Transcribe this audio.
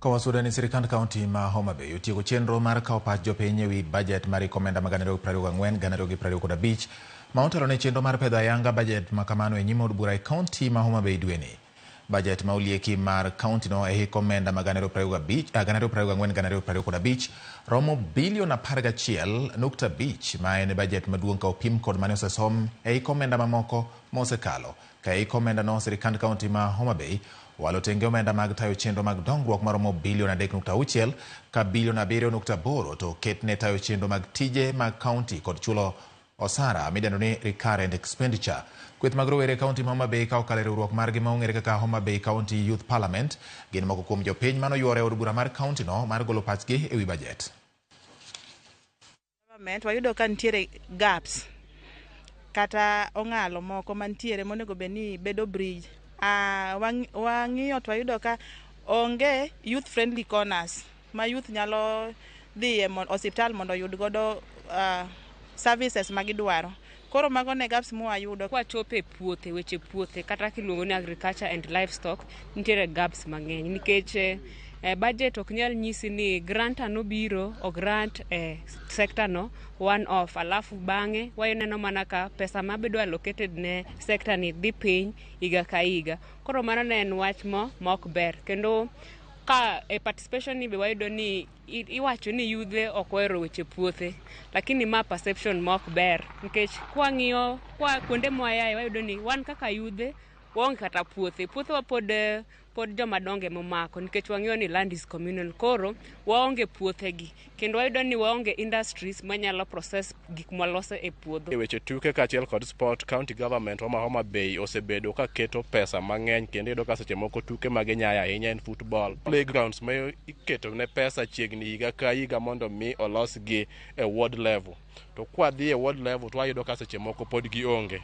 Kawasudo ni sirikand kaunti ma Homa Bay otieko chenro mar kawo pach jopiny ewi bajet mar hik omenda ma 2024 2025 ma otelo ne chenro mar pedho ayanga bajet ma kamano e nyim od bura e kaunti ma Homa Bay dweni. Bajet ma olieki mar kaunti no e hik omenda ma 2025 2024 2025 romo bilion 11.5 ma en bajet maduong' ka opim kod mane osesom e hik omenda mamoko mosekalo. Ka e hik omenda no, sirikand kaunti ma Homa Bay owalo tenge omenda mag tayo chenro mag dongruok maromo bilion 3.6 ka bilion 7.8 to oket ne tayo chenro mag tije mag kaunti kod chulo osara midendo ni recurrent expenditure. Kweth mag rowere e kaunti ma Homa Bay ka okalo e riwruok margi ma ong'ere kaka Homa Bay County Youth Parliament gin moko kuom jopiny mane oyuoro e od bura mar kaunti no mar golo pachgi e wi bajet. Government wayudo ka nitiere gaps kata ong'alo moko mantiere monego bed ni bedo bridge. Wang'iyo to wayudo ka onge youth friendly corners ma youth nyalo dhiye osiptal mondo oyud godo services ma gidwaro. Koro mago ne gaps mwayudo. Kwachopo e puothe, weche puothe kata kiluongo ni agriculture and livestock, nitiere gaps mang'eny nikech budget ok nyal nyisi ni granter nobiro o grant e sector no one off alafu bang'e waneno mana ka pesa mabedo allocated ne sector ni dhi piny higa ka higa. Koro mano ne en wach mo mok ber kendo ka e participation ni be wayudo ni iwacho ni yudhe ok ohero weche puothe, lakini ma perception ma ok ber nikech kwang'iyo kwa kuonde mwayae wayudo ni wan kaka yudhe waonge kata puothe. Puothewa pod joma dongo ema omako nikech wang'eyo ni land is communal. Koro waonge puothegi kendo wayudo ni waonge industries manyalo process gik mwaloso e puodho. E weche tuke kaachiel kod sport, county government wa ma Homa Bay osebedo ka keto pesa mang'eny kendo iyudo ka seche moko tuke ma ginyayo ahinya en football. Playgrounds ma iketo ne pesa chiegni higa ka higa mondo mi olosgi e ward level. To kwadhi e ward level to wayudo ka seche moko pod gionge.